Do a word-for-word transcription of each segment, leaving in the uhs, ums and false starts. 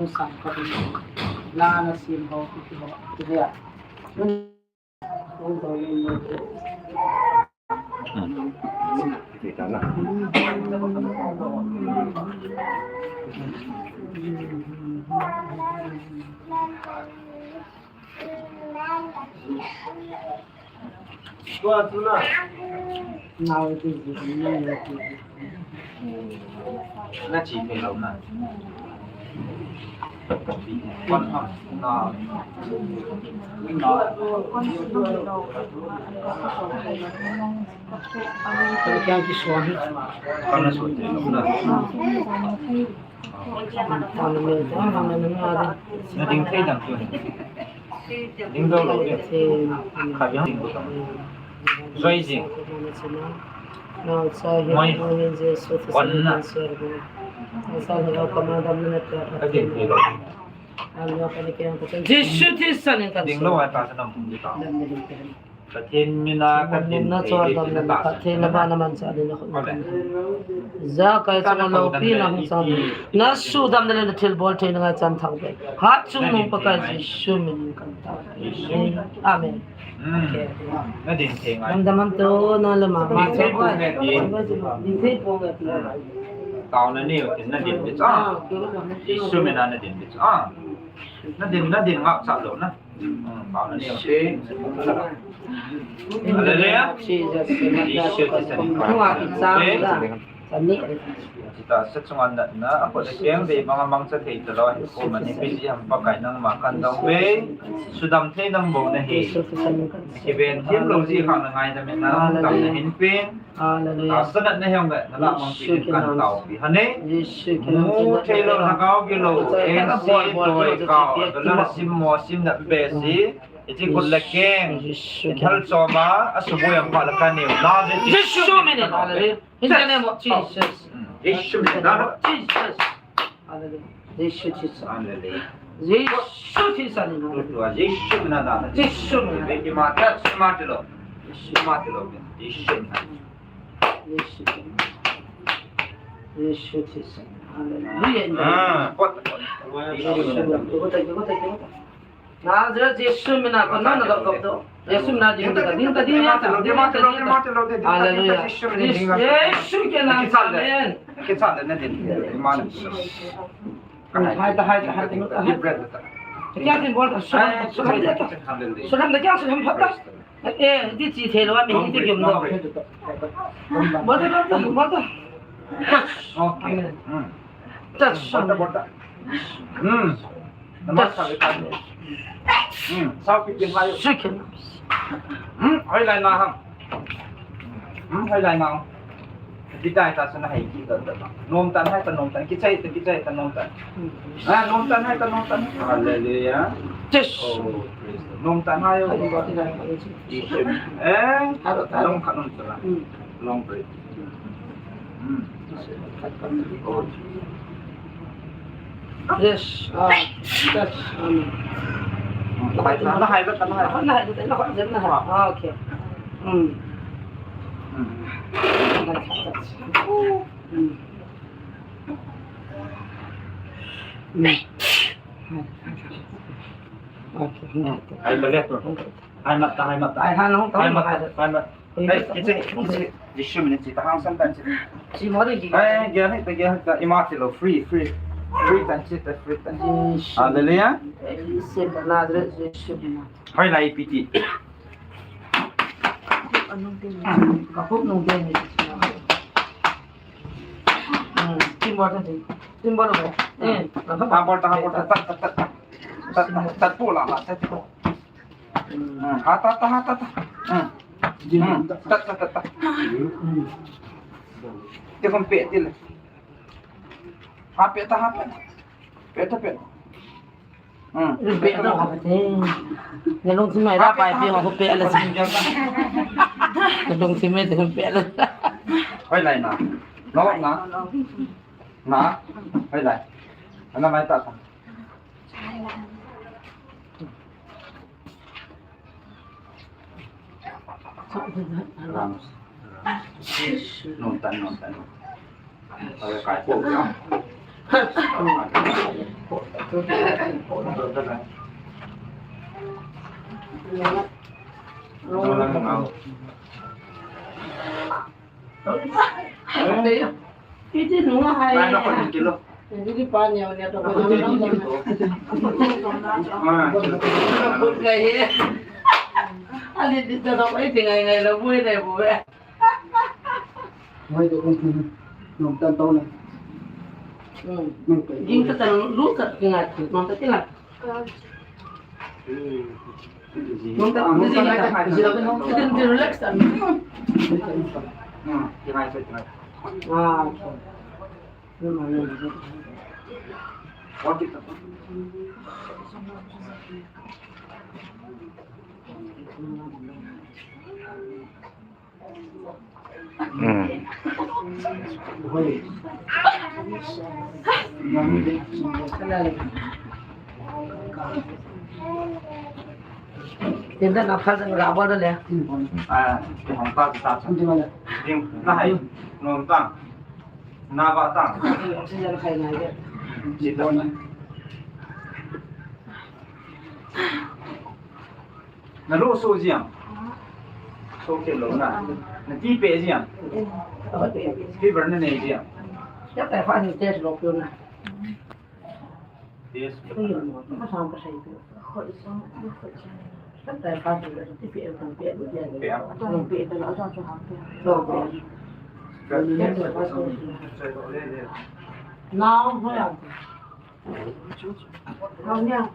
Sang ka ding. La na sim ho ki ho ki ya. Na ding thei dang tu. Ding dou lou ding. Kha yang ding dou. Zoi jing. Moi. Wan na. Ka ding thei lou. Jesu Christa min in ka ding lou, ai ta sa nam pum di ta. Pathen mina ka din thei, Pathen na ba na man sa din na khun. Jakai chunga loupi na hung sang. Na sudamna le na thilbol theina ngai chan thang ve. Hatchungnung Pakai Jesu min in kan tao. Amen. Hmm. Na din thei ngai. Dam dam to na le ma ma. Din thei pong e ti. Taona neo tin na din ve cha. Jesu mina na din ve cha. Na din, na din ngap cha lou na. Hallelujah. Jesus. Chita sa chunga natna, a khut le keng vei banga mangcha thei talou, hi ko mani piji ham Pakai nangma kan dong ve, sudam thei nang bou nahi. Kiven thim lou ji khang na ngaidam in na, dam na hin pen. Hallelujah. Tahsa natna hiong le, na lah mang pi kan tao pi. Hane. Mu thei lou, na gao gilou, en si, toi kao, na sim mo, sim na be si. Iti khut le keng. Thal choma, a suboi am pha le ka neo. Na Jesu min in. Hallelujah. In the name of Jesus. Jesu min in. Jesus. Hallelujah. Jesu Christa. Hallelujah. Jesu Christa min in. Tua Jesu min in. Jesu min in. Beki mata, mata lo. Jesu mata lo. Jesu min in. Jesu min in. Jesu Christa. Hallelujah. Ah, pot, pot. Jesu min in. Nazareth Jesu mina kon na na gop gop do. Jesu mina din ta din ta din ya ta. Hallelujah. Jesu ke naam se. Amen. Hai ta, hai ta, hai ta. Kya din bol ta? Sulam, sulam de ta. Sulam de kya sulam phat ta? Eh, di chi thei lou, mi di kim lou. Bol ta, bol ta, bol ta. Okay. Amen. Touch. Bol ta, bol ta. Hmm. Touch. Hmm. Sao pi pi hai. Second. Hmm. Hoilai na ham. Hmm. Hoilai na. Kitai ta sana hai ki ta ta. Nom tan hai ta nom tan. Kichai ta kichai ta nom tan. Hmm. Ah, nom tan hai ta nom tan. Hallelujah. Touch. Oh, praise the Lord. Nom tan hai yo. Eh, long khat nom tan. Hmm. Long breath. Hmm. Yes. Ah, touch. Amen. Hai, na hai, na hai. Na hai, na hai, na hai. Ah, okay. Hmm. Hmm. Hmm. Hmm. Okay. Hai, balik tu. Hai mat ta, hai mat ta. Hai, han hong ta, hai mat ta, hai mat. Hai, kiche, kiche. Jisu min in chi ta hang san tan chi. Chi mo de ji. Hai, gel hai ta, gel hai ta. Ima ti lou, free, free. Free tan chi ta, free tan. Hallelujah. Sem ta na de Jisu min. Hai lai pi ti. Ka pup nung de ni. Hmm, chi mo de. Chi mo de. Eh, ha bol ta, ha bol ta, tat, tat, tat. Tat, tat, tat, pu la, la, tat, tat. Hmm, ha, ta, ta, ha, ta, ta. Hmm. Hmm, ta, ta, ta, ta. Hmm. Te kon pe, te le. Ha, pe, ta, ha, pe, ta. Pe, ta, pe. Hmm. Pe, ta, ha, pe. Na lungthim mai da pai pe ho pe la si. Na lungthim mai te pe la. Hoilai na. No, na. Na. Hoilai. Ana mai ta ta. Ram. Nom tan, nom tan. Ave kai po ya. Iti nunga hai. Hindi pa niya, niya to. Ali dito na ko, iti ngai ngai la buhay na buhay. Ngai to kung nung tan taon na. Nung pa. Ging ka tan lu ka ngat, nung ka tila. Nung ka, nung ka, relax tan. Ah, okay. Tinda na phal sang ra bol le. Ah, ke hong ta ta. Ding na hai. Nom ta. Na ba ta. Oxygen khai na ke. Ji ta. Na lo so jiang. So ke lo na. Na ti pe jiang. Fever na nei jiang. Ya ta fa ni test lo pyo na. Test. Ko yo no, ma sa ka sai ko. Ko i so, ko ko. Sa ta fa ni ti pe ko pe lo ya. Pe. Ko pe ta lo so so ha pe. So pe. Now, ho ya. Now, yeah.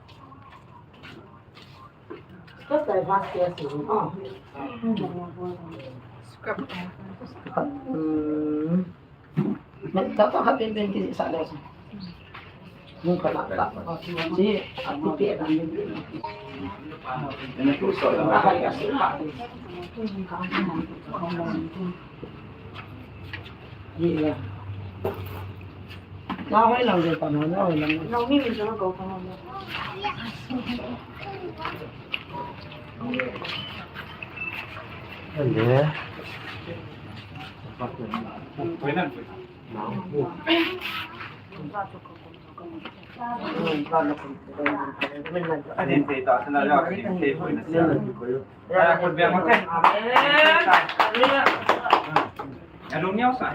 Alung niau sa,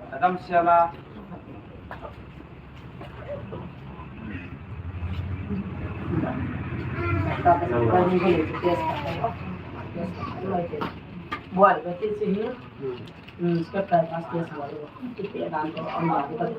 adam siala. Buat berarti sini. Hmm, sekitar pas dia selalu. Kita dan tu orang kita.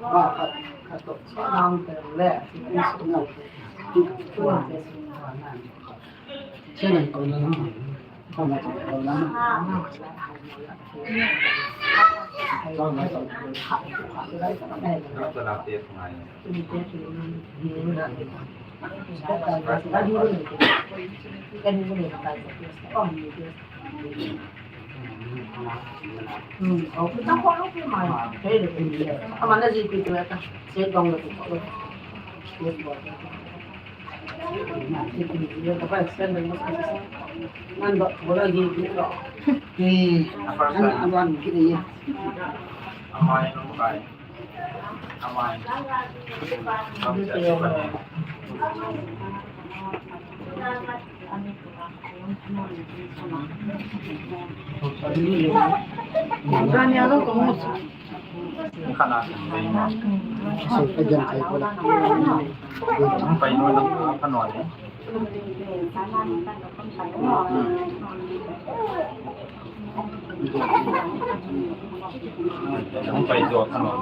Pai jo khan lo.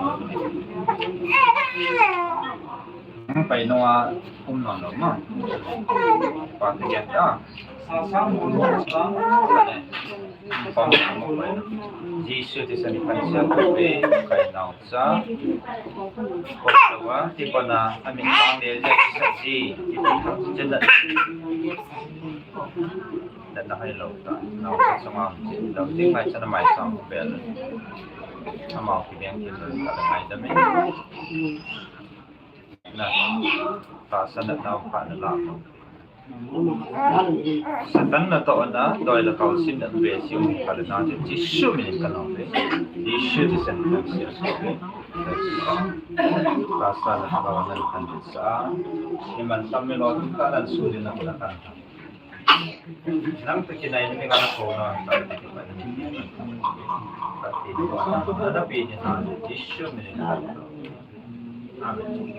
Pai no a um non lo ma. Pa te ya ta. Sa sa mo lo sa. Pa mo mo. Jesu te sa ni kan sa ko pe kai nau sa. Ko sa wa ti pa na a min sang le ja sa ji. Ti pa chen da. Da na hai lo ta. Nau sa ma. Da ti mai sa na mai sa ko pe. Amau kibeng kibeng ka la ngai da me. Na, tahsa na nau kha na la. Satan na toh na, doi la kau sin na be si um kha le na te Jesu min ka nau be. Jesu te sen na si a so be. Pastor na kawan na kan sa. Iman tamilo kita dan suli na kita kan. Nang tu kinai ni kan ko na. Pati ni ko na pini na Jisu ni. Amen.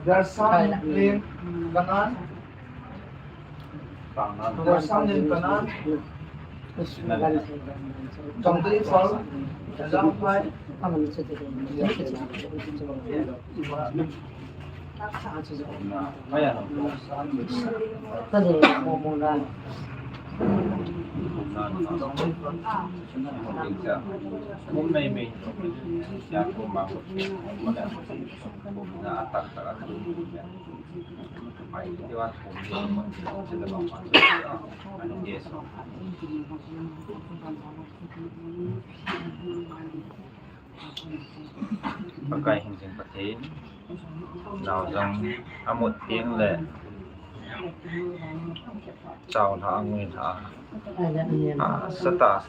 Their son named Canaan. Their son named Canaan. Chongtei Saul, Lampai. Pakai hingjing Pathen, nao jong amut teng le chao lha, angui lha, a, sata,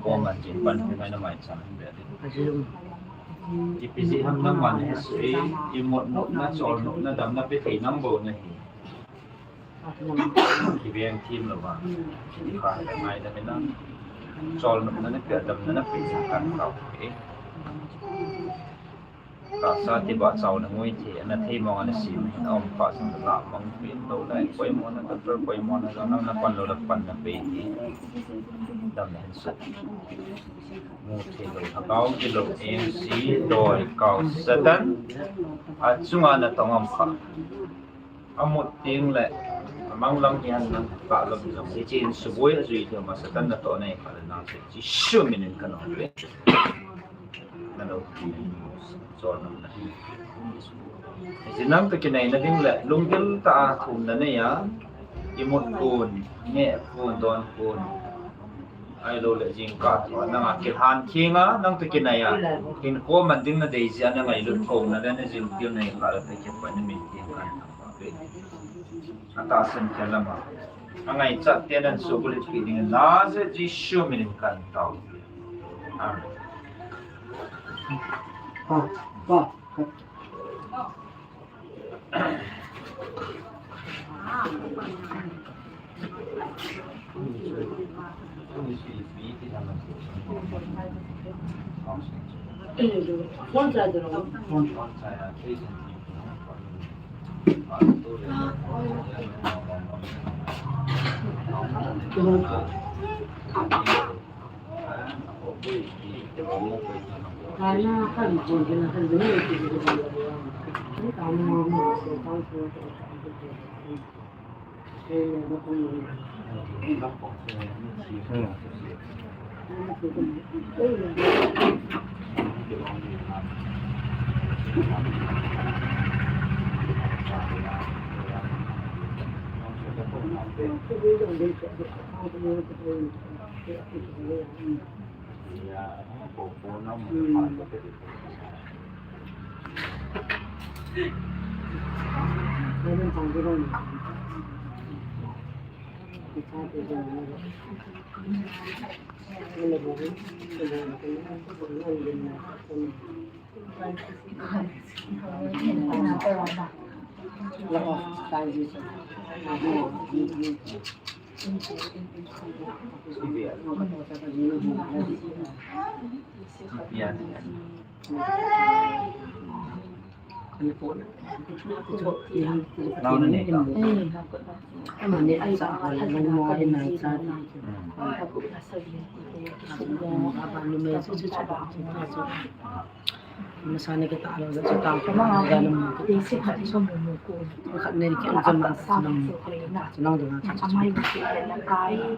koma jin pan, ngai na mai chan be. Ipi jeh ham nangman hi sui, imut nopna, chol nopna, damna pe thei nang bou nahi. Kiveng thim lou va. Kipah le ngaidam in lang. Chol nopna nape, damna nape, jing kan kau. Tahsa tiba chao na ngui thei, ana thei mong ana sim hin, aum pa sang la mang pin lou lai. Poimo na, doctor poimo na, jong nang na pan lou la pan na pe hi. Damna hin sut. Mu thei lou, thakau kilou, M C, doi, kau, Satan. Achunga na tong am kha. Amut teng le, amang lang hian nang ka lom jong, hiche in suboi ajui thei ma Satan natoh nei kha le nang se, Jisu min in ka nong ve. Na lo, chol nang na. Hiche nang toh kinai na ding le, lunggil tah a thum na nei a, imut kun, nge kun, don kun. Ahilou le jingkah thua nanga kilhan khenga, nang toh kinai a. Hinkho man ding nadei jeh a na ngailut ko na le na jingkah nei kha le toh kipa ni min khen kan. Atahsan khe lama. Angaichat te nan subulhit pi ding in Nazareth Jesu min in kan tao. Amen. Pa, pa. Masa ni kita alo sa sa tang ko na ga na mu kita sa sa. Khat ni ki ang zaman sa nang mu kita sa nang dong sa sa.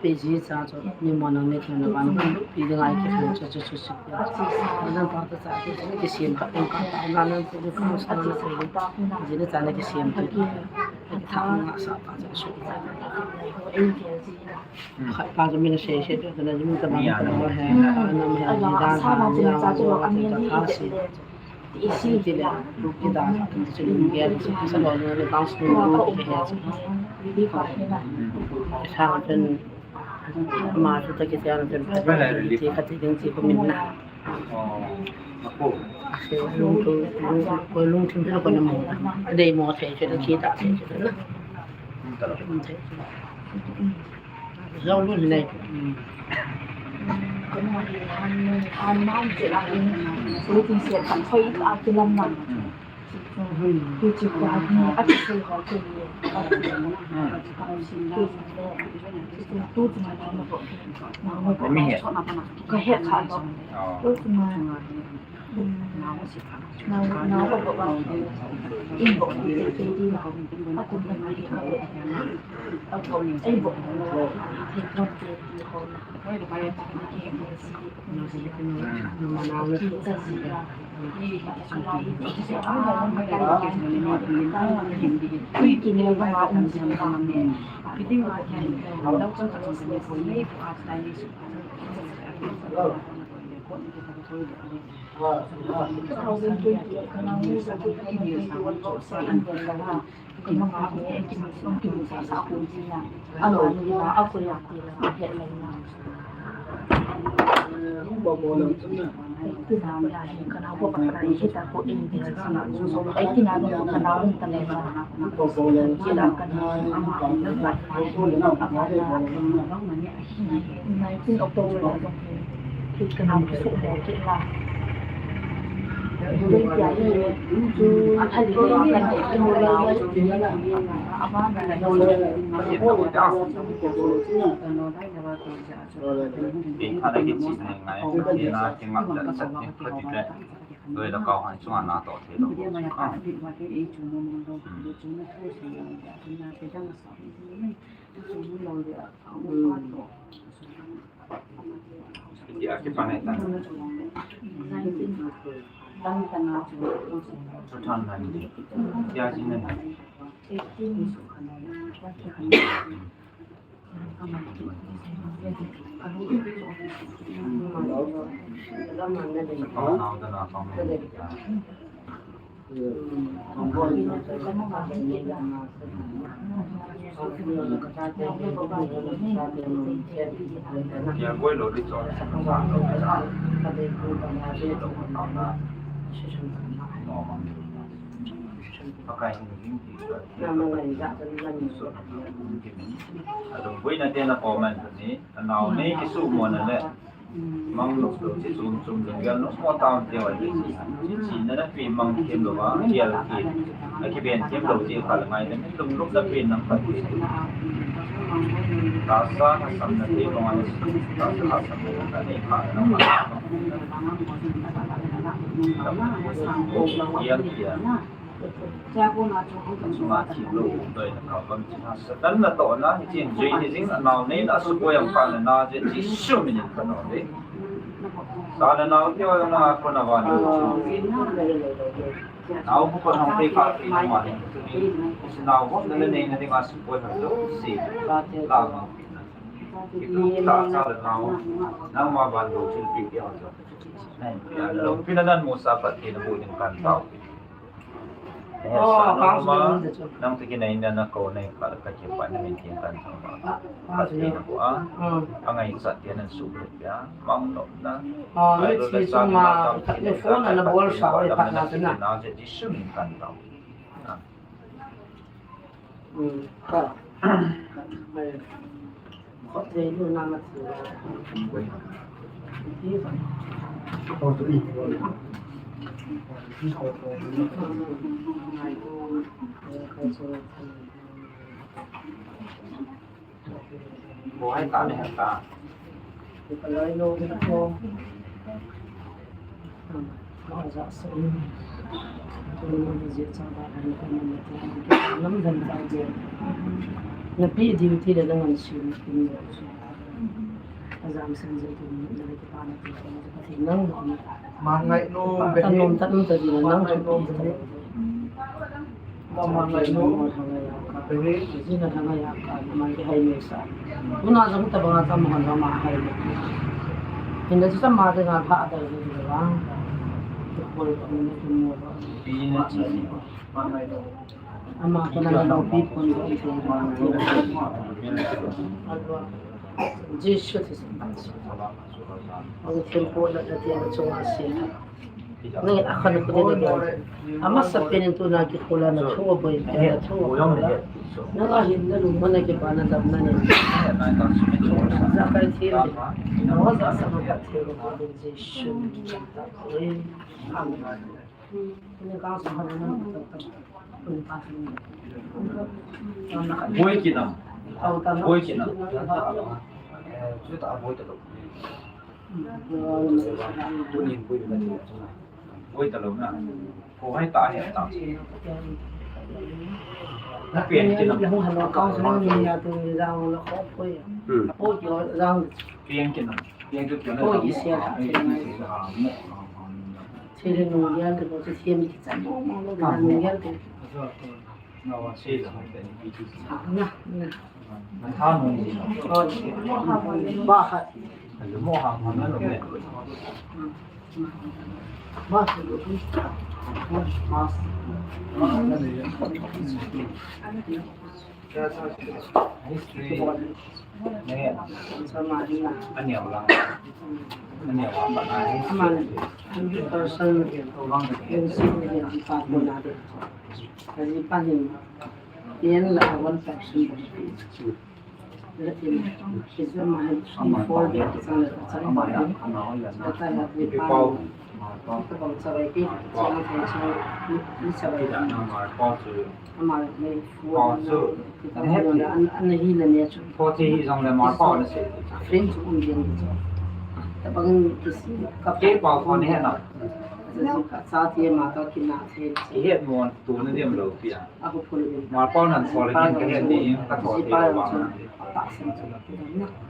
Pe ji sa so ni mo nang ni ki na ba na pi ding ai ki sa sa sa sa. Nang pa ta sa ki ki siam ka tang ka ta na nang ki ka sa na sa. Ji ni sa na ki siam ki. Tha nga sa pa sa so. Khat pa sa mi na se se to na ji mu ta ba na he. Na he ji da ha ni a so ta si. Isi ti le, ti da, ti su lu nge, ti su lo nge, le tang su lu nge, ti he. Sa pen, ma su ta ki tia pen, pa ti, ti ka ti ding ti ko min na. Ase lung tu, lung, ko lung thim ko na mo. Dei mo the, che ki ta the, che na. Zau lu nei. Adong boina tena comment ni, anao nei kisu mo na le. Mang lok lok chi chum chum jong gel lok mo tam te wa ni. Chi na na pi mang kim lo wa, gel ki. Na ki ben kim lo chi kha le ngai le, lum lum na pi nam pa ti. Ta sa na sam na te mo ni. Ta sa na sam na te mo ni. Gel ki. Sunga thipbol doina kah bang chin hahsatna natohna, hichun jui ni jing, anao neina asuboi jong kah na na jeh, Jesu minin kadoh e. Sa le nao teu jong na kona van. Nao bu kon hong tei kah tei na ma ni. Nao bu na le neina dinga suboi hah jouse. La ma. Kitu ta sa le nao. Nangma van doh thilpeh teu jong. Nai, ya, lungpi na nan musa Pathen bu ding kan tao. Oh, nang te kina ina na ko nei ka ka ke pa na min tin kan thang ba. Ka te na ko a. Angai sa te nan su le ya. Mang no na. Ah, le chi su ma ka ne phone na bol sa oi pa na na. Na je Jesu min kan tao. Hmm. Ka. Ko te lu na ma. Napi duty le nangan sin. Azam sen je tu na le pa na tu. Nang. Mangai no. Tanom tanom ta di nang. Mangai no. Tuna jong tabang a tam hon ma hai. Hinda chu sama de nga pha da ni la. Ko ko ni mo. Ama ko na lo pi ko ni. Jesu Christ. Ang tempo na natin ang sungasin. Ngai, akhan ko din ba? Ama sa pinin tu na kikula na thu, boy, na thu. Nang ahin na luma na kiba na dam na ni. Sa kai thil. Nawa sa sa ka thil ko din Jesu. Amen. Boi kinam. Boi kinam. Boi talou na. Ko hai ta he ta. Na pian kinam. Hmm. Pian kinam. Pian kinam. Thil nung lian te ko, thil mi ki chan mo mo lo, nung lian te. Na, na. Ba khat. Mo ha, mo na lo. Ba khat. History. Aman, hundred percent, yung sino yung department natin. Kasi pa rin, yan lang one percent. Latin, it's a mahal, four day, it's a, it's a mahal. That I have with Marpao. Ito bang sabay ki, siya ang tension, ni, ni sabay. Kita na Marpao su. Ama le phone. Kita mo na an, an hi na niya chu. Phone hi jong le Marpao na se. Friend chu um din chu. Tabang kisi ka. Ke pao phone he na. Sa ti ma ka kina the. Ki het mo tu na diam lo pia. Ako phone din. Marpao nan so le kin ka het ni ka tho ti lo ba.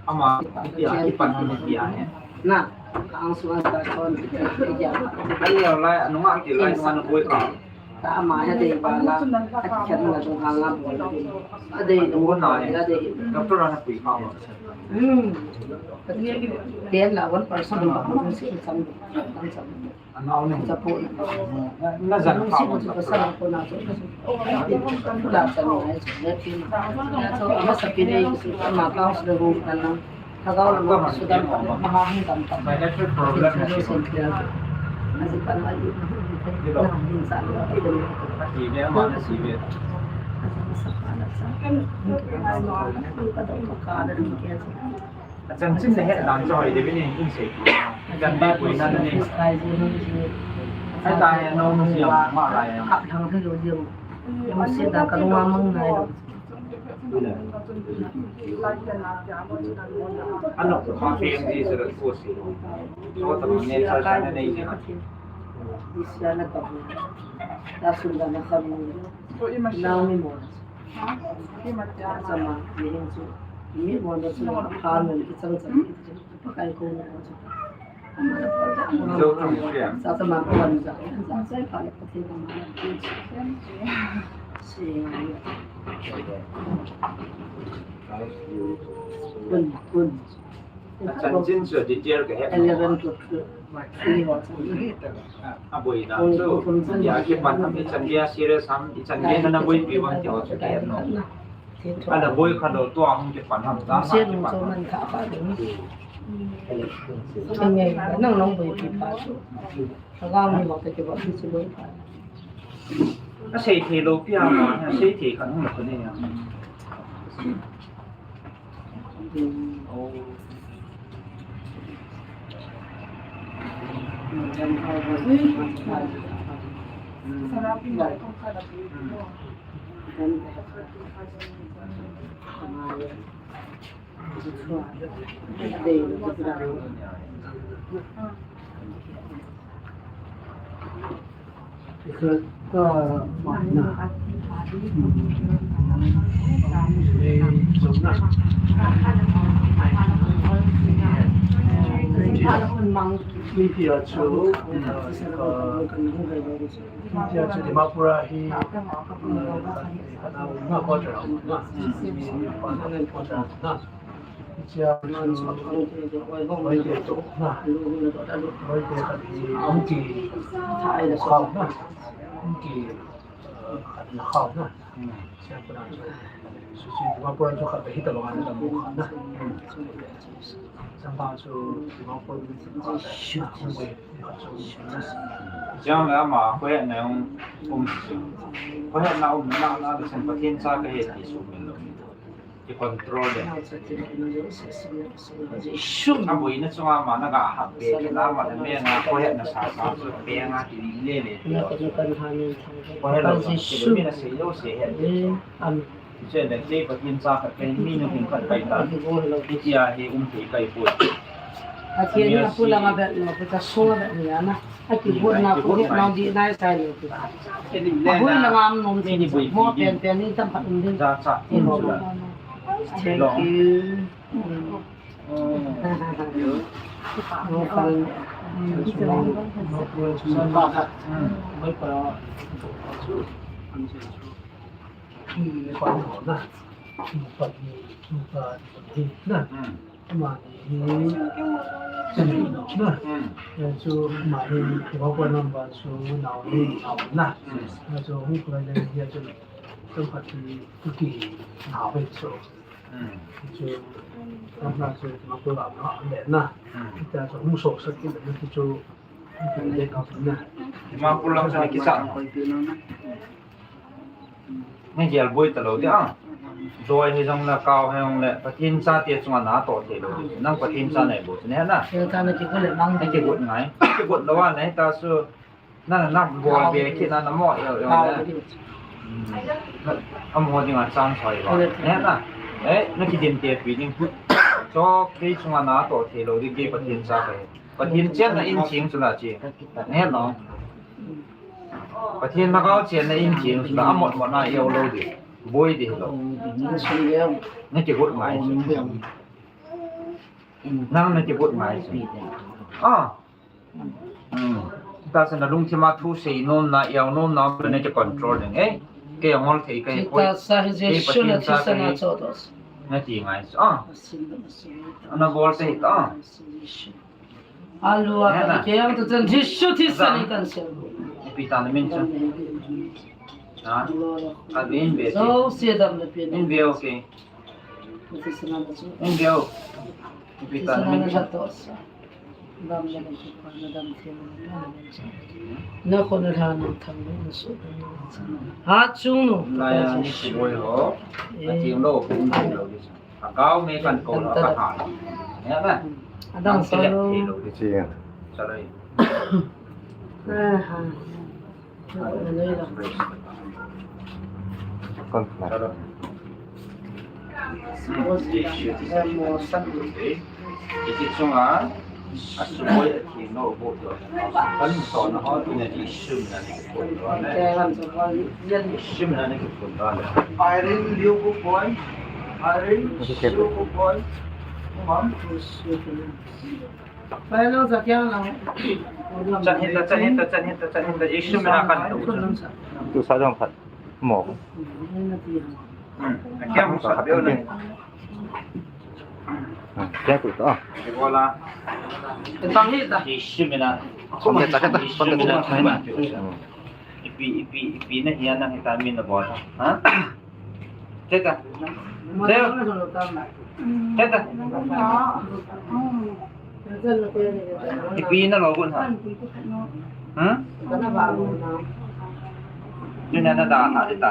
Ama, iti a, ipan hon iti a he. Na, ang sunga ta kon, iti a. Ai, lai, anu nga, ti lai, sunga na boi ka. Ta ama he dei ba la, a khen na dung ha la boi la. A dei dung na, a dei. Doctor na pui ka ma. Hmm. Ten la, one person ba, one person. Ana au ne. Chapo na. Na, na jan kha. Sa ko na so. Pula sa ni ai so. Na so ama sa pi nei so ama ka so ru kan na. Ka ga na ma so dan ma ha hin dan ta. Financial problem na so. Na si kan ai. Na hin sa ni. Ti ne ma na si be. Sa pa na sa. Ka da ka na ni ke. Achanchin nahet dan chu hoi deh in, in sei. Gam be pui na ni. Hai ta he no no siam ma lai. Kap thang thei lo jeng. Mo se da ka lung a mang nai lo. Ano ko pa P M D sa ko si. So ta ne sa sa na nei. Isia na ka. Ta sun da na ka mo. Nau ni mo. Sama, mi hin chu. Mi mo da chu. Pha no ki chang chang. Pakai ko na chu. Sa sama ko an sa, sa sai pa le pa te ma. Si. Kun, kun. Achanchin chu detail ka he. Eleven to three ho. A boi na chu. Ya ki pan ham i chan dia serious ham i chan dia na na boi pi bang ti ho chu ka he no. Ala boi kha do to ang ke pan ham ta ma ke pan. Nang nong boi pi pa chu. Ka ga mi mo te ke ba pi chu boi pa. A sei thei lo pi a ma, a sei thei khan hung la ko ne ya. Ikhat ka, na. India chu, India chu Dimapur a hi, na, quarter na. Chia chu, Meitei toh na. Meitei khat hi, Kuki khao na. Kuki, eh, khat na khao na. Chia chu, chu, chu, Dimapur chu khat hi tabang na, tabang khat na. Chang chu, Dimapur chu khat na. Chang le ama, khohetna um, um. Khohetna um na, na, na, Pathen cha kahi ti sumil lou. Ki control le. Sum. Aboina chunga ma na ga hap pe, ki na ma na me nga, khohetna sa sa chu pe nga ki le le. Khohetna sa, ki le mi na sei lou sei het. Am. Che le, che Pathen cha khat kai, mi nu hin khat kai ta. Itia hi um thei kai poi. Pathen hi apu langa vet lou, pu cha sunga vet ni ana. Akigotna, kigotna ding nai sai lou pu. Abul langa um nom thei. Mo pen pen ni tam phat um ding. Thank you. Amani hi, na. Hmm. Eh, chu amani hi, Dimapur number chu nao ni, nao na. Hmm. Eh, chu hung kulai le hi chu, chu phat hi, Kuki nao ve chu. Hmm. Chu, na chu, Dimapur la, na, le na. Hmm. Ita chu hung so sa ki le chu, le ka na. Dimapur la sa ki sa. Nagel boi talou ding a. Joi hijong le, Kao hijong le, Pathen chate chunga natoh thei lou ding. Nang Pathen cha nei bou chu, nahe na? Nakigot ngai. Kigot lou a, nahi ta chu. Na, nabol be kit na, namo el el le. Hmm. Amo dinga chance hoi ba. Nahe na? Eh, nakidin te pi ding. Cho kei chunga natoh thei lou ding, kei Pathen cha kahi. Pathen chenna in ching chu la chi. Nahe no? Pathen lhagao chenna in ching chu la, amot mot na eo lou ding. Boi ding lou. Nakigot ngai chu. Nang nakigot ngai chu. Ah. Hmm. Tahsa nalungthim a thu sei nom na, eo nom na, naki control ding. Eh? Kei angol thei kahi. Tahsa hi Jesu na thisan a cho dos. Nati ngai chu. Ah. Nabol thei ta. Alu a kan kei ang tu chan Jesu thisan in kan sel. Ipi ta na min chu. Ha? Ka in ve. So, se dam na pe. In ve, okay. In ve. Ipi ta na min chu. Dam na pe, na dam thei na. Na ko na tha na thang na su. Ha chung nu. La ya ni si boi ho. Na ting lo, kum lo. Akao me kan ko lo ka ha. Ya na. Adang sa lo. Chi. Sa lo. Aha. Kon na. Sa lo. Iti chunga. Asuboi atheng lou bou chu. Kaling tona ho tu na di sum na ni kipun ro ne. Sum na ni kipun ro ne. Irene Liu, good boy. Irene Liu, good boy. Mam. Chan hita, chan hita, chan hita, chan hita. Sum na kan tu. Tu sa jong phat. Mo. Hmm. Kiam sa beu ne. Hmm, kya tu ta? Bola. Tang hi ta. Isimina. Konde ta, ta, konde ta. Ipi, ipi, ipi na hiya na hita min na bola. Ha? Teta. Teta. Teta. Ipi na lo gun ha. Hmm? Ni na na da ha de ta.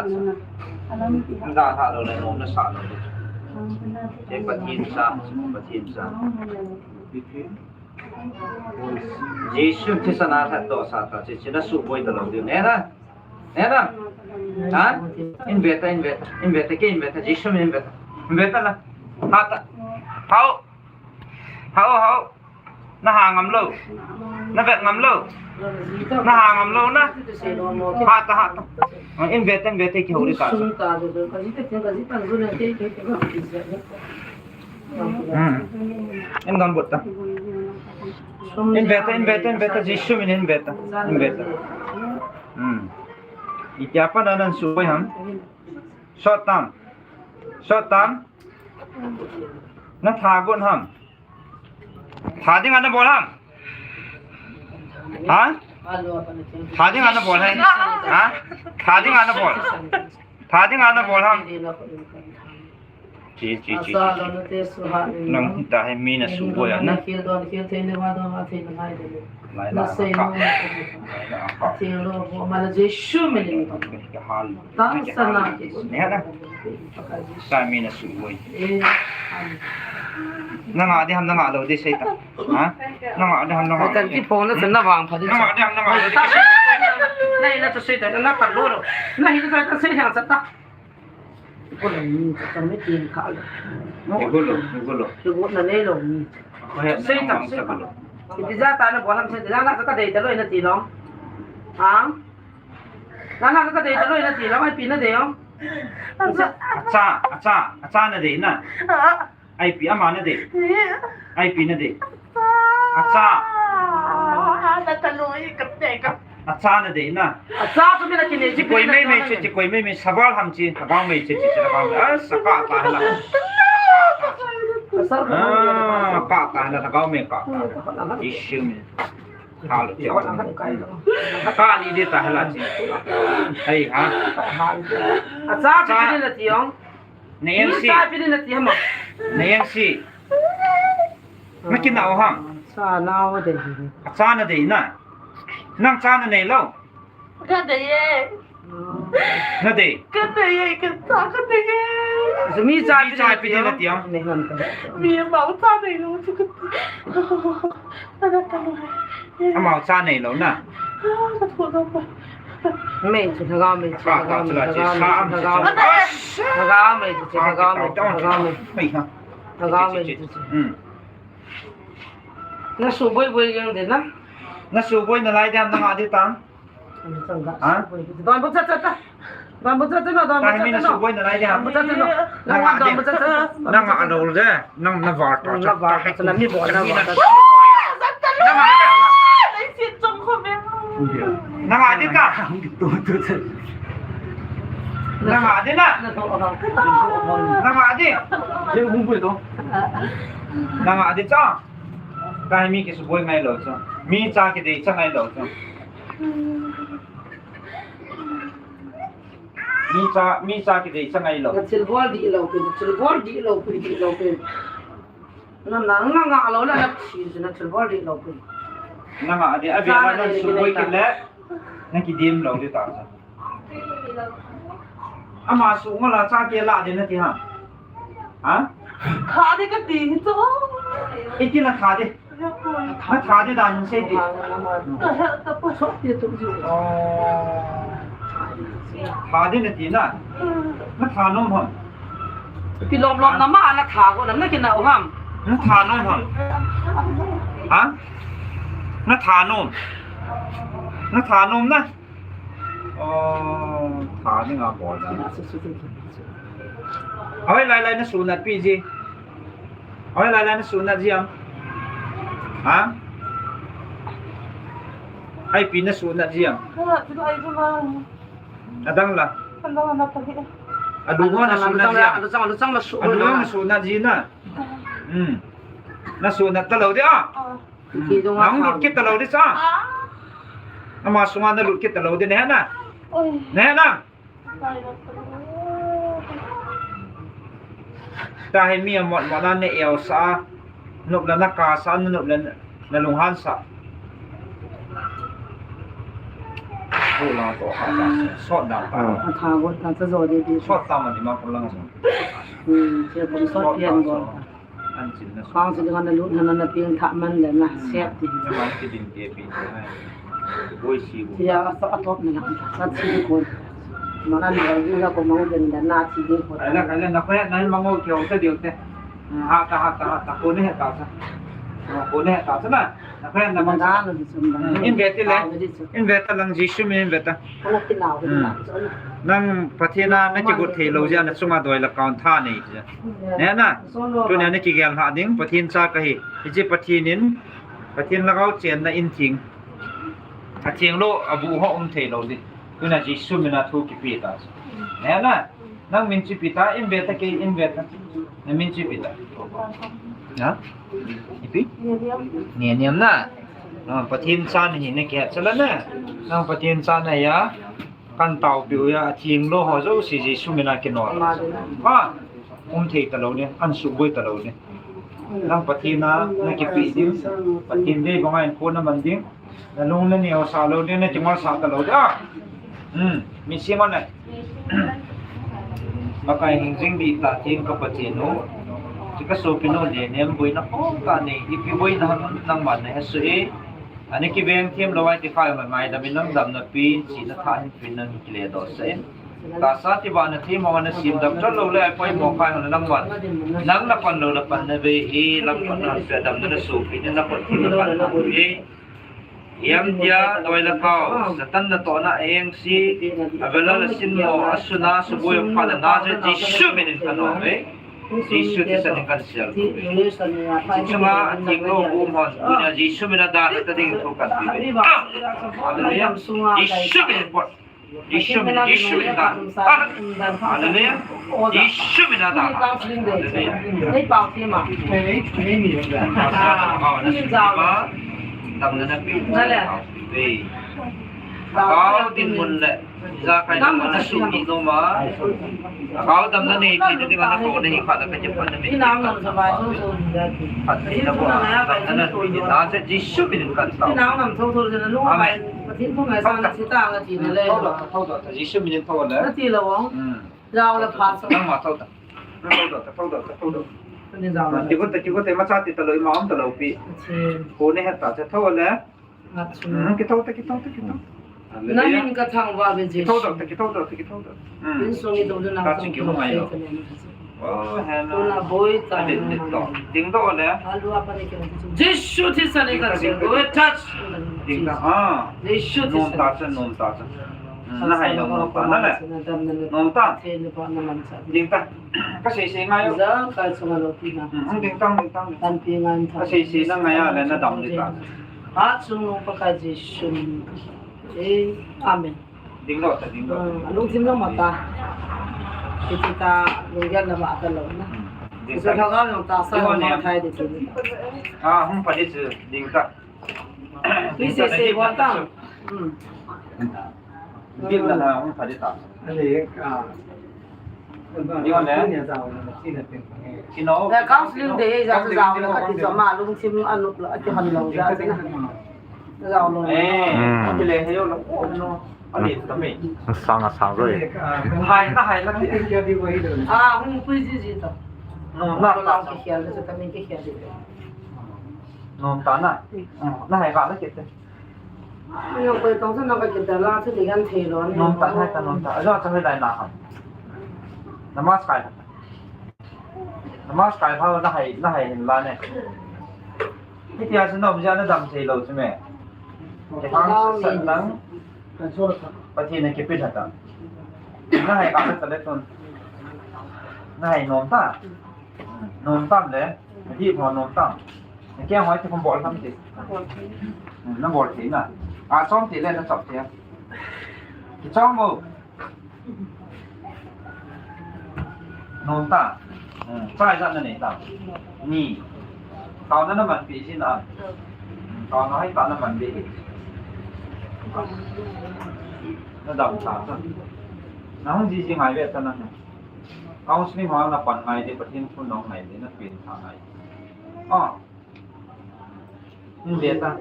Da ha lo le no na sa lo. Che Pathen cha, Pathen cha. Jesu Christa na tha to sa ta, che, che na suboi ta lo ding. Ne na? Ne na? Ha? In ve ta, in ve ta. In ve ta, ke in ve ta. Jesu in ve ta. In ve ta la. Ha ta. Hao. Hao, hao. Na ha ngam lou. Na vet ngam lou. Na ha ngam lou na. Ha ta, ha ta. Ah, in vet, in vet, kihou ding ta. Hmm. In gam bot ta. In vet ta, in vet ta, in vet ta. Jesu min in vet ta. In vet ta. Hmm. Itia pa na nan suboi ham. Sot tam. Sot tam. Na tha got ham. Tha ding a na bol ham. Ha? Tha ding a na bol ham. Ha? Tha ding a na bol. Tha ding a na bol ham. Chi, chi, chi, chi, chi. Nang hita hi mi na suboi a na. Lai la ka. Lai la ka. Ka hal. Ka hal. Sa mi na suboi. Na ngah ding ham, na ngah lou ding sei ta. Ha? Na ngah ding ham, na ngah lou ding. Kan kiphong na chan na vangpha ding. Na ngah ding ham, na ngah lou ding. Na hi na chu sei ta, na pat lou lou. Na hi na chu sei ta, sei ta. Ko lou ni, chang ni tin kha lou. Ko lou, ko lou. Ko na nei lou ni. Sei ta, sei ta. Ipi jeh a na bol ham sei ta, na ka dei ta lou na ti lou. Ha? Na, na ka dei ta lou na ti lou, ipi na dei lou. Acha, acha, acha na dei na. Ipi ama na dei. Ipi na dei. Acha. Na ta lou i ka te ka. Acha na dei na. Acha tu mi na kine ji. Koi mei mei chi, chi koi mei mei saval ham chi. Lhagao mei chi, chi, chi lhagao mei. Ah, sa ka ta la. Ah, ka ta la lhagao mei ka ta. Issue mei. Ka lo chi. Ka ni dei ta la chi. Hei ha. Acha chi ni na ti ong. Na yang si. Cha pi ni na ti ham. Na yang si. Na kinah u ham. Cha nau dei. Acha na dei na. Nang cha na nei lou. Ka dei e. Na dei. Ka dei e, ka cha ka dei e. Chu mi cha pi ni na ti ham. Mi mau cha nei lou chu ka. Ana ta lou. Amau cha nei lou na. Ka tho lou. Mei chu lhagao mei chu, lhagao mei, lhagao mei chu, lhagao mei. Lhagao mei chu, lhagao mei. Lhagao mei chu. Hmm. Na suboi boi jeng ding na. Na suboi nalai ding ham, na ngah ding tam. Ha? Don bu cha cha cha. Don bu cha cha na, don bu cha cha na. Suboi nalai ding ham. Don bu cha cha na. Na ngah ding. Na ngah lou le. Nang na var ta. Na var ta, na mi bol na var ta. Na ngah ding. Na ngah ding ta. Na ngah ding na. Na ngah ding. Na ngah ding cha. Ka hi mi kisuboi ngai lou chu. Mi cha kidei cha ngai lou chu. Mi cha, mi cha kidei cha ngai lou. Na thilbol dih lou pi, na thilbol dih lou pi, dih lou pi. Na, na, na ngah lou le na thi chu na thilbol dih lou pi. Na ngah ding, a ve na na suboi kit le. Na kidim lou ding ta. Ama su ngol a cha ke la ding na ti ha. Ha? Kha ding ka ti hi chu. Iti na kha ding. Na tha ding dan sei ding. Ka he ta pa so ti tu ji. Oh. Tha ding na ti na. Na tha nom ham. Pi lom lom na ma na tha ko na na kinah u ham. Na tha nom ham. Ha? Na tha nom. Na tha nom na. Oh, tha ding a bol na. Ahoi lai lai na sunat pi ji. Ahoi lai lai na sunat ji ham. Ha? Ipi na sunat ji ham. Adang la. Adang la pa hi. Adu ho na sunat ji ham. Adu chang, adu chang na su. Adu ho na sunat ji na. Hmm. Na sunat ta lou ding a. Nang lut kit ta lou ding cha. Ama sunga na lut kit ta lou ding ne na. Ne na. Ta hi mi a mot mot na ne eo sa. Nop la na ka sa, nop la na lunghan sa. Ko la to ha ta. Sot da ta. A tha got ta cha jo de de. Sot ta ma di ma ko lang. Hmm, che ko sot pian got. Khang chu dinga na lut hana na peng thah man le na sep ti. Tia a sa a top na sa thi ko. Mana na ru la ko mang den da na thi ko. Ai la, ai la, na ko na mang ko kyo ta diu te. Ha ta, ha ta, ha ta, ko ne ta sa. Ko ne ta chu na. Na friend na man. Na na di chu. Hmm, in ve ti le. In ve ta lang Jesu min in ve ta. Ana ti nau ve na chu. Nang Pathen a na kigot thei lou jeh a na chunga doi le kaun tha nei jeh. Ne na. Tuni a na kigel lha ding Pathen cha kahi. Hiche Pathen in, Pathen lhagao chenna in theng. Atheng lou, abu ho um thei lou ding. Tuna Jesu min a thu kipe ta. Ne na. Nang min chu ipi ta, in ve ta kei, in ve ta. Na min chu ipi ta. Na? Ipi? Neniam na. Ah, Pathen cha nahi na kihet chala na. Nang Pathen cha nahi a. Kan taopiu a, atheng lou ho jouse Jesu min a kinol. Ha. Um thei ta lou ding, an suboi ta lou ding. Nang Pathen a na kipe ding. Pathen dei banga in ko na man ding. Na lung na neo sa lou ding, na chingol sa ta lou ding. Ah! Hmm, mi si mo na. Makai hing jing di ta tin ka Pathen u. Ti ka sopi nu le nem boina ko ta ni, ipi boina ham nangman na he su e. Ani kiveng them lou ai ti khai ma mai da min nang dam na pi, si na tha hin pi nang kile do se. Tahsa ti ba na thi mo na sim dam chon lou le ai poi mo khai na nangman. Nang na pan lou na pan na ve hi, lam pan na pe dam na sopi ni na pan na pan na ve. Hiam tia, doi le kau, Satan natohna a engse, a vela le sin mo, a suna, suboi a pha le na je, Jesu min in ka nom e. Jesu thisan in kan sel. Chunga atheng lou um hon, tunia Jesu min a dalha ta ding thu kan ti ve. Ah! Hallelujah. Jesu min in pot. Jesu min, Jesu min dan. Ah, hallelujah. Jesu min dan. Hallelujah. Pastor, ah, na si ba? Dam na na pi. Hallelujah. Kau tin mun le. Jakai na na su ni no ma. Kau dam na nei ti ti na ko nei kha na ka je pa na mi. Phat ni na bo. Dam na na ni na se Jesu min kan ta. Amen. Pathen thu ngai sa na si ta nga ti na le. Thou doh, thou doh, Jesu min thou le. Na ti lo wong. Hmm. Jao le phat sa. Nang ma thou ta. Thou doh, thou doh, thou doh. Ni jao le. Ti ko ta, ti ko ta, ma cha ti ta lo, ma om ta lo pi. Ko ne het ta, thou le. Hmm, kithou ta, kithou ta, kithou. Na min ka thangvah ve Jesu. Kithou doh ta, kithou doh ta, kithou doh. Hmm. Insung i dong na. Ka ching ki ngai lo. Oh, he na. Tuna boi ta. Ding doh le. Jesu thisan in ka ching. Go touch. Ding ta. Ah. Jesu thisan. Nom ta cha, nom ta cha. Hmm, na hai nom, nom ta na le. Nom ta. Ding ta. Ka sei sei ngai. Jang ka chunga lo ti na. Hmm, ding ta, ding ta, ding ta. Tan pi ngai ta. Ka sei sei na ngai a le na dam ding ta. Hatchungnung Pakai Jesu min. Eh, amen. Ding lo ta, ding lo. Hmm, lungthim lo ma ta. Kiti ta, lunggel na ma ta lo na. Hmm. Ding ta. Lhagao jong tahsa jong ma thei ding ti. Ah, hung pha ding chu, ding ta. Tui sei sei bol ta. Hmm. Bil na na hung pha ding ta. Ani, ah. Ni on le. Ni on le. Counseling de ja jao le ka ti jo ma lungthim a nup lo a ti hon lo ja. Jao lo. Eh, hmm. Ti le he yo lo. Oh, no. Ani ta me. Sang a sang rồi. Hai na hai la. Ah, hung pui ji ji ta. No, na la ki khel le ta me ki khel de. Nom ta na. Na hai ka la ki te. Yo, koi tong sa na ka kita la, chu ti kan thei lo. Nom ta, hai ta, nom ta. Ajo, cha hai lai na ha. Namaskar. Namaskar ha, na hai, na hai hin la ne. Hitia chu nom ja na dam thei lo chu me. Ki hang sa sa nang. Pathen na kipe tha ta. Na hai ka ta le tun. Na hai nom ta. Nom tam le. Di mo nom tam. Kei hoi ti khom bol tham ti. Hmm, na bol thei na. A chom ti le na chom ti. Ki chom mo. Nom ta. Hmm, chai ja na nei ta. Ni. Tao na na man pi sin a. Hmm, tao na hai ta na man pi. Na dam ta ta. Na hung ji ji ngai ve ta na. Counseling ho na pan ngai de, Pathen thu nong ngai de, na pi tha ngai. Ah. Ni ve ta.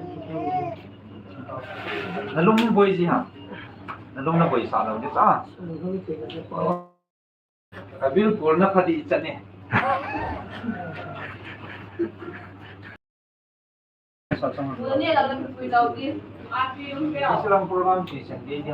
Na lung boi ji ha. Na lung na boi sa lo de sa. Ka bilkul na pha di cha ne. Sa chang. Ni la ka pui lo di. A pi um pe. Islam program chi chen de di.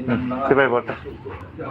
Hmm, sipai bolta. Sipai bolta.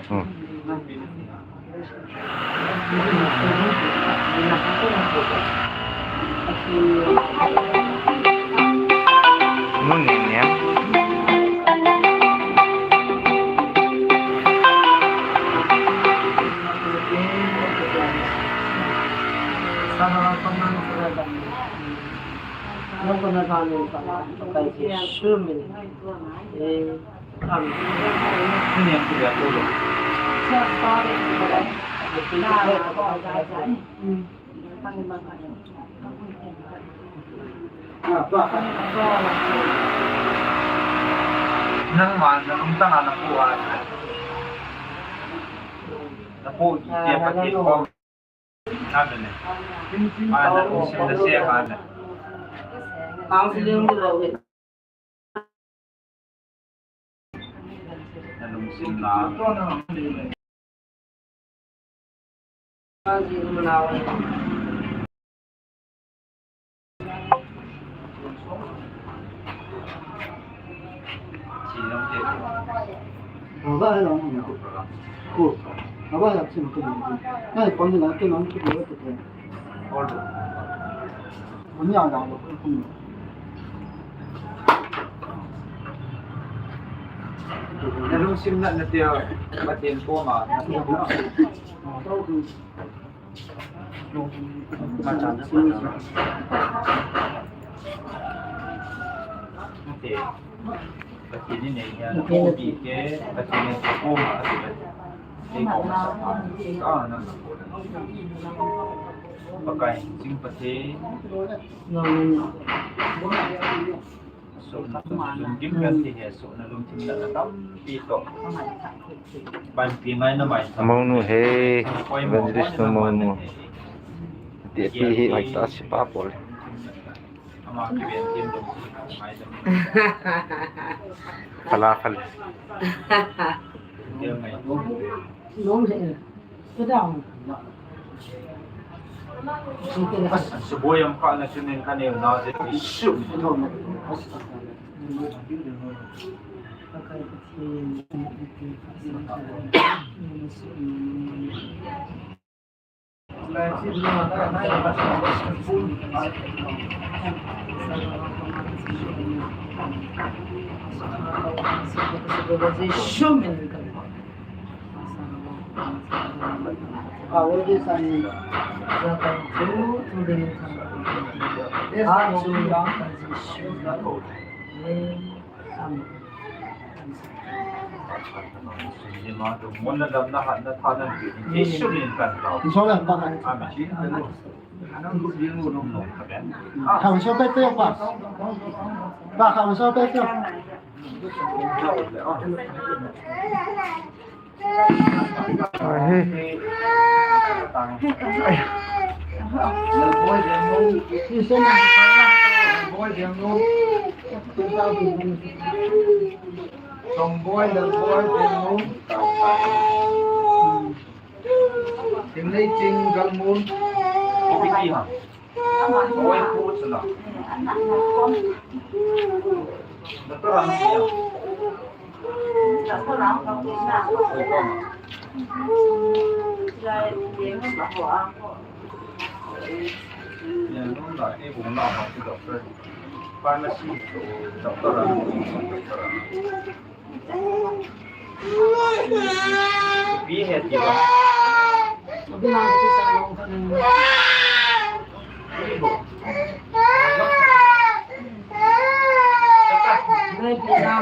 Hmm. Mun ni niam. Nangma nalungtang a napu a, napu ite Pathen kom. Nalungsim na, na tia, Pathen koma, na tia. Mounu he, evangelist nu mounu. Ti pi hi hoi ta si pa pol. Pala pala. Suboi am ka na chunin ka neu na je isu. Songboi, Lalboi, Bengmun. Tinglei Ching, Galmun. Kopiti ha. Oi, pu chula. Doctor ang siya. Yan, nung na, eh, kung na, doctor. Pharmacy, doctor a, doctor a. Ipi he ti ba? Ipi bo? Doctor,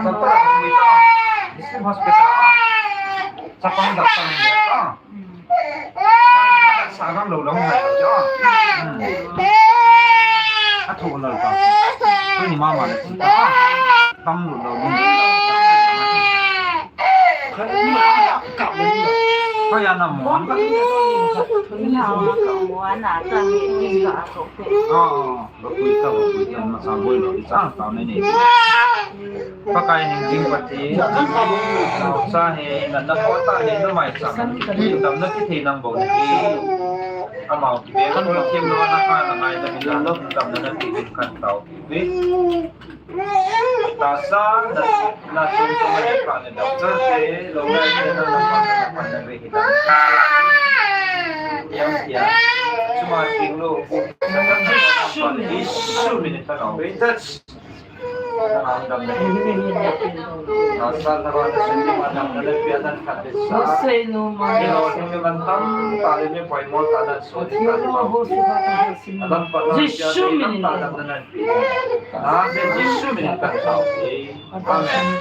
doctor, hospital. District hospital. Chapang doctor. Sa gam lo lo ngai jo. A thu lo ta. Tu ni mama le ta. Tam lo lo. Ka ya na mo. Ah. Ba pui ta, ba pui ta, masa boi lo, i chang tao nei nei. Pakai hing jing Pathen, naocha hi, natna pha tah hi, numei chang, damna kithei nang bou nahi. Amau kibeng a, Pathen lo na ka na ngai na, damna na kithei kan tao ve. Tahsa, na, na chom chom a hi pa ne doctor te, lo na te na na pa na pa na ve hi ta. Yang tia. Chuma ting lo. Jisu min ta na ve ta. Na dam na. Tahsa na ba na sin ma dam na le pia na ka te sa. Ni lo ni man tam ta le ni poi mo ta na so ni ta ni ma. Adam pa na Jisu min ta dam na. Amen. Jisu min in kan tao. Amen.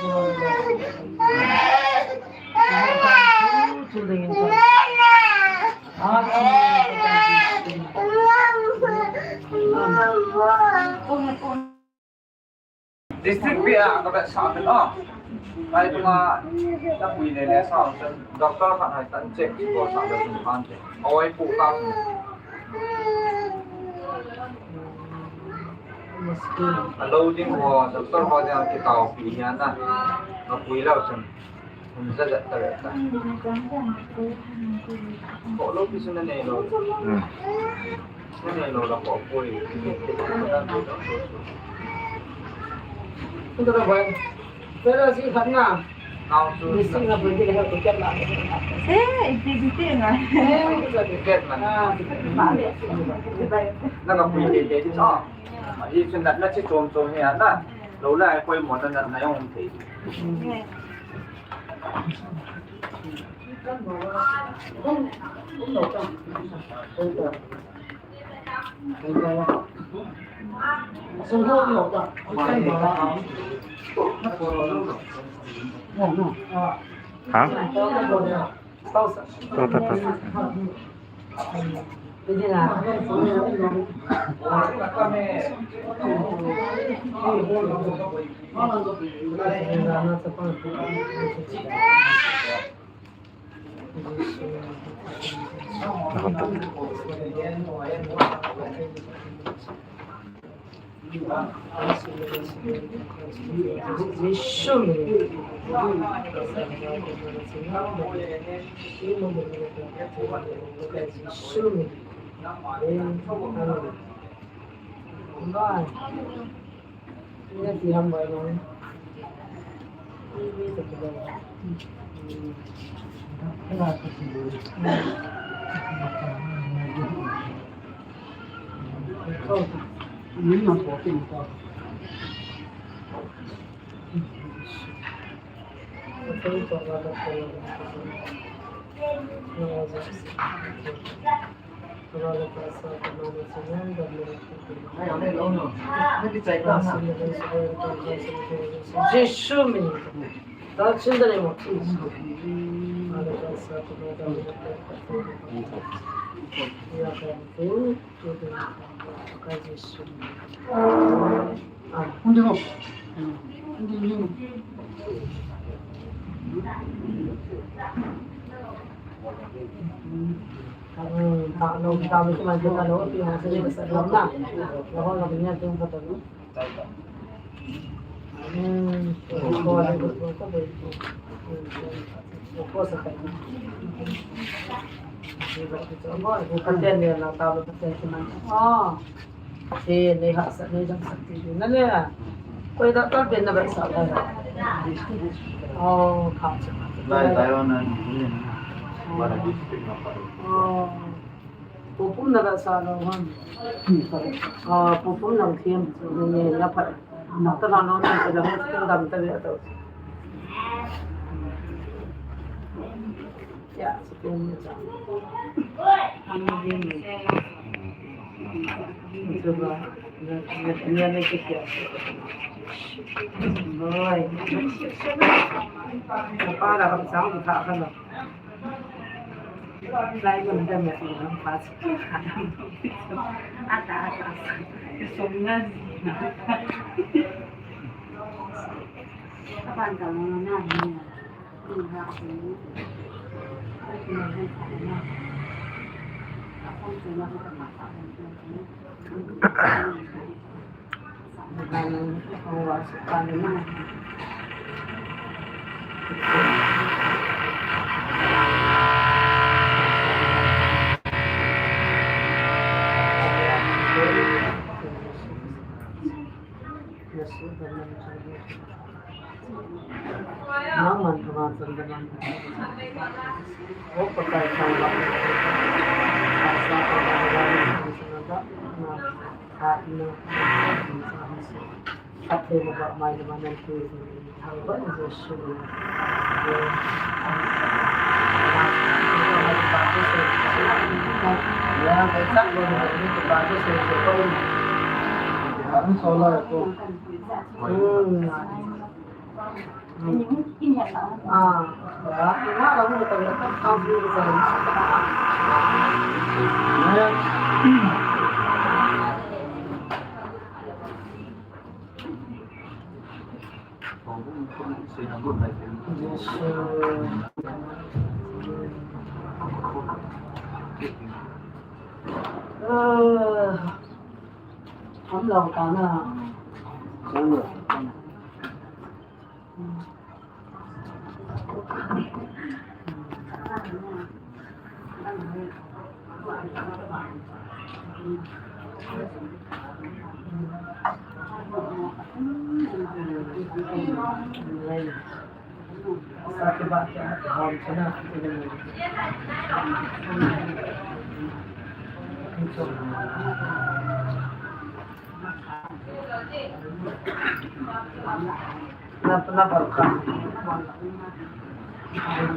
District pia ka bet sa bet a. Ai tunga ta pui le le sa doctor khat hai tan check ko sa bet kan. Oi, pu ta. Alo ding ho, doctor ho ding a kitaopi hi ana. Mapui lou chun. Hun za za ta ta. Ko lo pi sun na nei lo. Hmm. Na nei lo la ko pui. Ko ta bai. Pero si khat na. Nau chu. Ni sing na pui ti le ko ket la. Eh, ti ti ti na. Eh, ko ket ma. Ah, ti ket ma. Na ka pui ti ti ti. Ah. Hi chun na, na chi chom chom hi ana. Lo la koi mo na na na yong thei. Ha? To, to, to. Jisu min. Touch in the name of Jesus. Pupum na ba sa lo han. Ah, pupum na thiam. Ni na pa. Nang ta nang nang ta nang ta dam ta ya ta. Ya, sekian ni sa. Ang din. Ito ba? Yan, yan, yan ang kikya. Boy. Para kang sa ang mukha ka, no? Lai mo na dami ang pas. Ata, ata. Song na. Kapan ka mo na niya. Naman, naman, naman. O Pakai, Ơ, ấm lòng cả nè. Na, na balkan.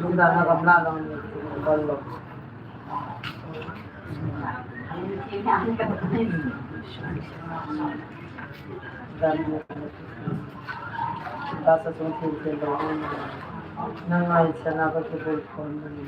Bunda na gamla lang ni ballo. Dan ni ta sa sung tin tin lo. Na ngai sa na ka tu bol kon ni.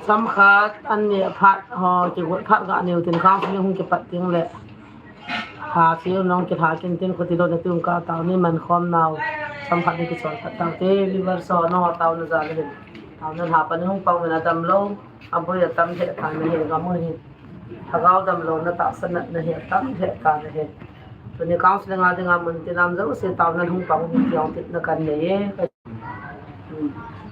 Chomkhat, anni phat, ho, kigot phat ga neo tin counseling hung kipat ding le. Pha seo nong kitha kin tin khuti lo na tum ka tao ni man khom nau. Chomkhat ni kisol phat tao te, viewers ho, nong tao na ja le hin. Tao na ha pa ni hung pang na dam lo. Aboi atam he ta na he ga mo hi. Thagau damlouna tahsa natna hi atam lheh tan ahi. Tuni counseling a dinga mun tinam jouse taona hung pang hung kiong kitna kan nei e. Hmm.